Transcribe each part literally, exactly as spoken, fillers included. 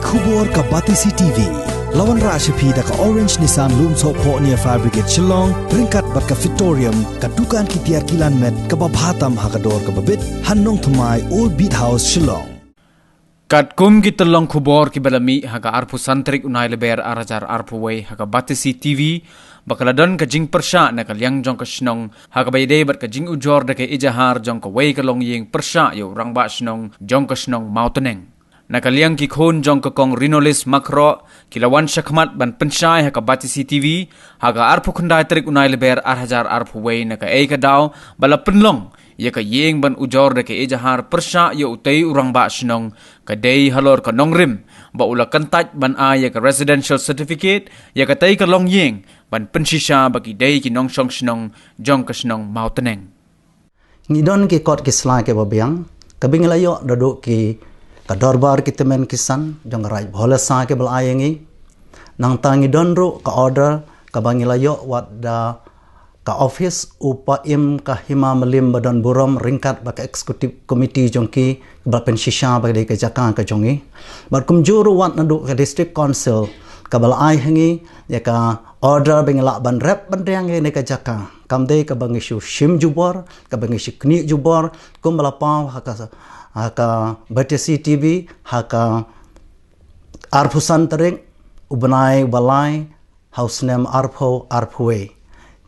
Khubor ka Batesi TV. La wanrah sha phi da ka Orange Nissan Lumsohphoh near Fire Brigade Shillong, ryngkat bad ka Fitorium, ka dukan ki tiar kilan met kaba bha tam ha ka dor kaba bit, ha Nongthymmai, Old Beat House, Shillong. Katkum ki tyllong khubor kiba la mih ha ka arphew san tarik u Nailaber ar hajar arphew wei ha ka Batesi TV, ba ka la don ka jingpyrshah na ka liang jong ka shnong ha kaba ïadei bad ka jingujor da ka ejahar jong kawei ka longïing pyrshah ïa u rangbah shnong jong ka shnong Mawtneng. Na ka liang ki khun jong ka Kong Rinolis Makhroh ki la wan shakhmat ban pynshai ha ka Batesi TV ha ka arphew khyndai tarik u Nailaber ar hajar arphew wei na kaei ka daw ba la pynlong ïa ka ïing ban ujor da ka ejahar pyrshah ïa utei u rangbah shnong, ka dei halor ka nongrim ba u la kyntait ban ai ïa ka residential certificate ïa katei ka longïing ban pynshisha ba ki dei ki nongshong shnong jong ka shnong Mawtneng. Ngi don ki kot ki sla kiba biang, kaba ngi la ïoh naduh ki, ka dorbar ki tymmen ki san jong ka Raid Bhoi Lasa kiba la ai ïa ngi. Nangta ngi don ruh ka order kaba ngi la ïoh wat da ka office u Paiem ka Hima Mylliem ba don burom ryngkat bad ka executive committee jong ki, ba pynshisha ba dei ka jaka ka jong ngi. Bad kumjuh ruh wat naduh ka District Council kaba la ai ha ngi ïa ka order ba ngi lah ban rep ban riang ïa kane ka jaka. Kam dei kaba ngi shu shim jubor, kaba ngi shu knieh jubor, kumba la paw ha ka, ha ka Batesi TV ha ka arphew san tarik u bnai ba lai ha u snem arphew arphew wei.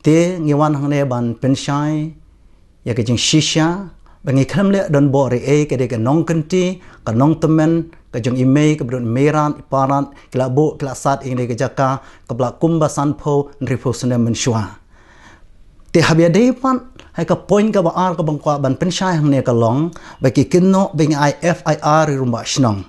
Te ngi wan hangne ban pynshai ïa ka jingshisha ba ngi khlem leh donbok ei ei, ka dei ka nongkynti, ka nongtymmen ka jong i mei kaba don i Meirad i Parad, ki la buh ki la sat ïa kane ka jaka kaba la kumba sanphew hynriewphew snem mynshuwa. Te haba ïadei pat ha ka point kaba ar kaba nga kwah ban pynshai hangne ka long ba ki kynnoh ba ngi ai FIR ïa u rangbah shnong.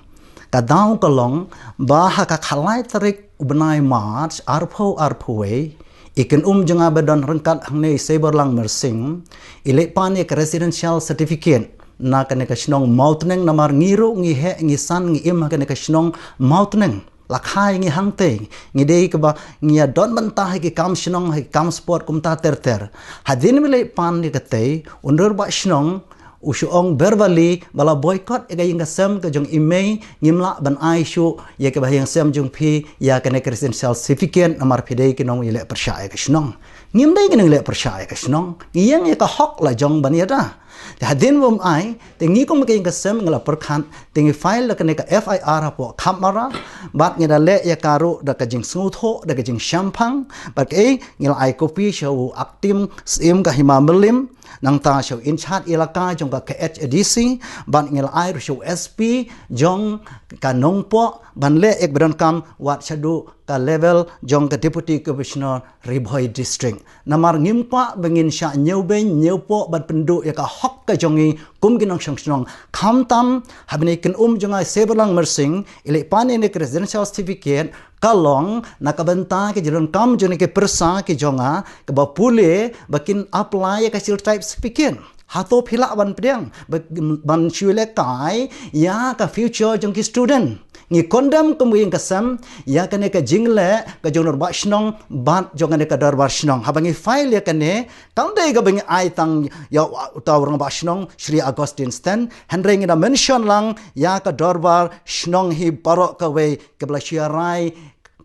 Ka daw ka long ba ha ka khatlai tarik u bnai March arphew arphew wei, i kynum jong nga ba don ryngkat hangne i Seiborlang Myrsing, i leit pan ïa ka residential certificate na kane ka shnong Mawtneng, namar ngi ruh ngi heh ngi san ngi im ha kane ka shnong Mawtneng. La kha ïa ngi hangtei, ngi dei kaba ngi ïa don bynta ha ki kam shnong ha ki kam sport kumta ter ter. Hadien ba i leit pan ïa katei, u rangbah shnong u shu ong verbally ba la boycott ïa ka ïing ka sem ka jong i mei, ngim lah ban ai shuh ïa kaba ha ïing sem jong phi ïa kane ka residential certificate namar phi dei ki nongïaleh pyrshah ïa ka shnong. Ngim dei ki nongïaleh pyrshah ïa ka shnong, ngi ïeng ïa ka hok la jong ban ïada. Te hadien ba ym ai, te ngi kum ka ïing ka sem ngi la pyrkhat, te ngi file da kane ka FIR hapoh khap mara, bad ngi da leh ïa ka ruh da ka jingsngewthuh da ka jingshemphang, bad kaei ngi la ai copy sha u acting Syiem ka Hima Mylliem, nangta sha u in-charge elaka jong ka KHADC, bad ngi la ai ruh sha u SP jong ka Nongpoh ban leh ïa kaba donkam wat shaduh ka level jong ka Deputy Commissioner Ri Bhoi District. Namar ngim kwah ba ngin shah ñiewbeiñ ñiewpoh ban pynduh ïa ka hok ka jong ngi kum ki nongshong shnong. Khamtam haba ine i kynum jong nga i Seiborlang Myrsing i leit pan ïa kane ka residential certificate, ka long na ka bynta ka jingdonkam jong kine ki pyrsa ki jong nga kiba pule ba kin apply ïa ka Scheduled Tribe certificate. Hato phi lah ban pdiang ba, ban shu lehkai ïa ka future jong ki student? Ngi condemn kum ka ïing ka sem ïa kane ka jingleh ka jong u rangbah shnong bad jong kane ka dorbar shnong. Haba ngi file ïa kane, kam dei kaba ngi ai tang ïa uta u rangbah shnong Shri Augustine Sten, hynrei ngi da mention lang ïa ka dorbar shnong hi baroh kawei kaba la shu rai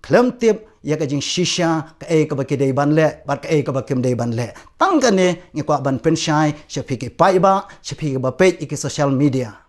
khlem tip ïa ka jingshisha kaei kaba ki dei ban leh bad kaei kaba kim dei ban leh. Tang kane ngi kwah ban pynshai sha phi ki paidbah, sha phi kiba peit ïa ki social media.